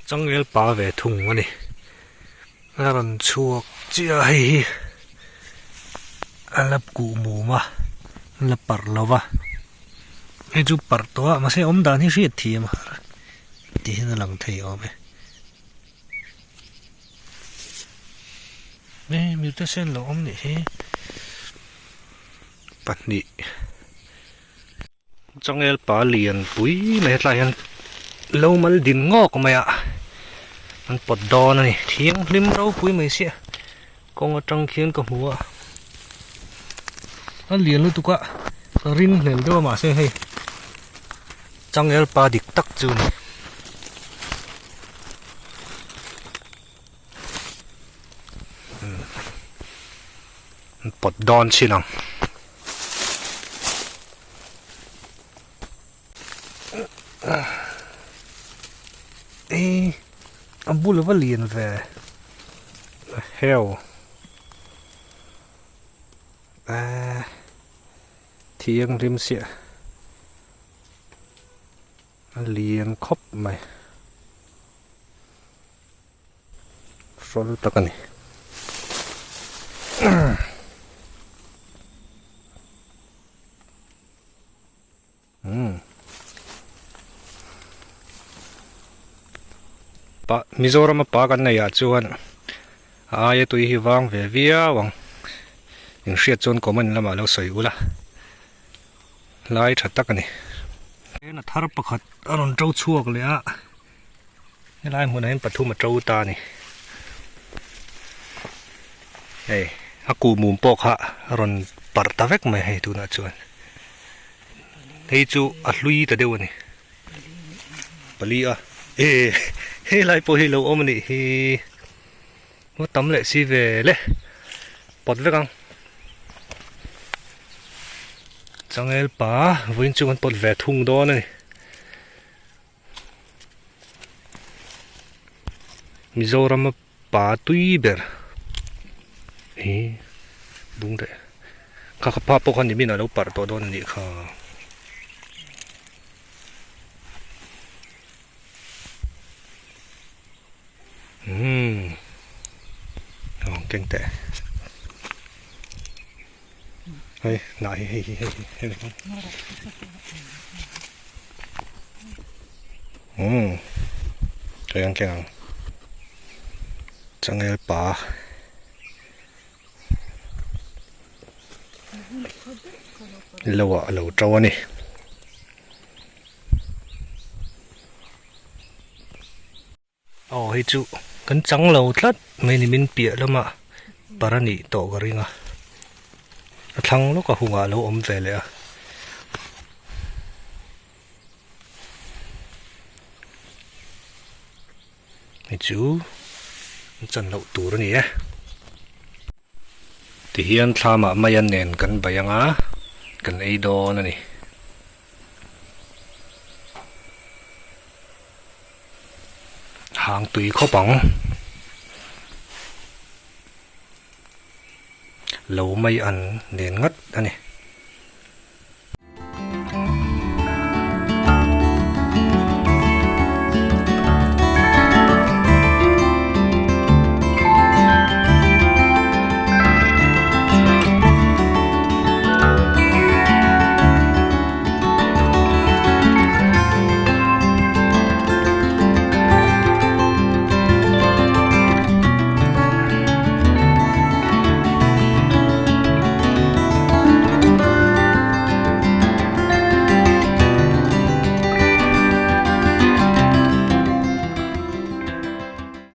Changel pa ve thung a ni. A rawn chhuak chiah a hei hi a la kuh mum a, a la parh lo va. Hei chu parh tawh a mahse awm dan hi hriat thiam a har ti hian a lang thei awm e. E mutation lo awm nih hi pahnih. Changel pa lian pui mai hetlai hian lo mal din ngawk mai a an pawt dawn a ni thianghlim ropui mai sia kawng atang khian ka hmu a a lian lutuk a ka ring hlel deuh a mahse hei changel pa dik tak chu a ni. An pawt dawn chin ang. Ei a bul va lian ve heu eh thianghlim siah a lian khawp mai. Hrawl tak a ni. Umm. Pa Mizoram a pa kan nei ah chuan a aia tui hi vang ve viau ang. In hriat chuan comment lamah lo sawi ula. Lai tha tak a ni. Hena thar pakhat a rawn to chhuak leh a. Helai hmunah hian pathum a to ta a ni. Hei a kuhmum pawh kha a rawn parh ta vek mai hei tunah chuan. Hei chu a hlui ta deuh a ni. Pali a e helai pawh hi lo awm a nih hi. Ngaw tam leh si ve le pawt vek ang. Changel pa vawiin chu kan pawt ve thung dawn a ni. Mizoram a pa tui ber hi bung daih kha kha pa pawh kha nimin a lo parh tawh dawn a nih kha. Umm awm keng teh hei hnah hi hei hi hei hi hei hi umm hei ang keng ang changel pa lo ah a lo to a ni. Aw hei chu kan chang lo tlat mai ni min piah lamah par a nih tawh ka ring a a thlang lawk a hungah a lo awm ve leh a. Hei chu an chan loh tur a ni e. Tihian thlamah mai a nen kan bai anga kan ei dawn a ni. Hang tui khawp ang. Lo mai an nen ngat a ni.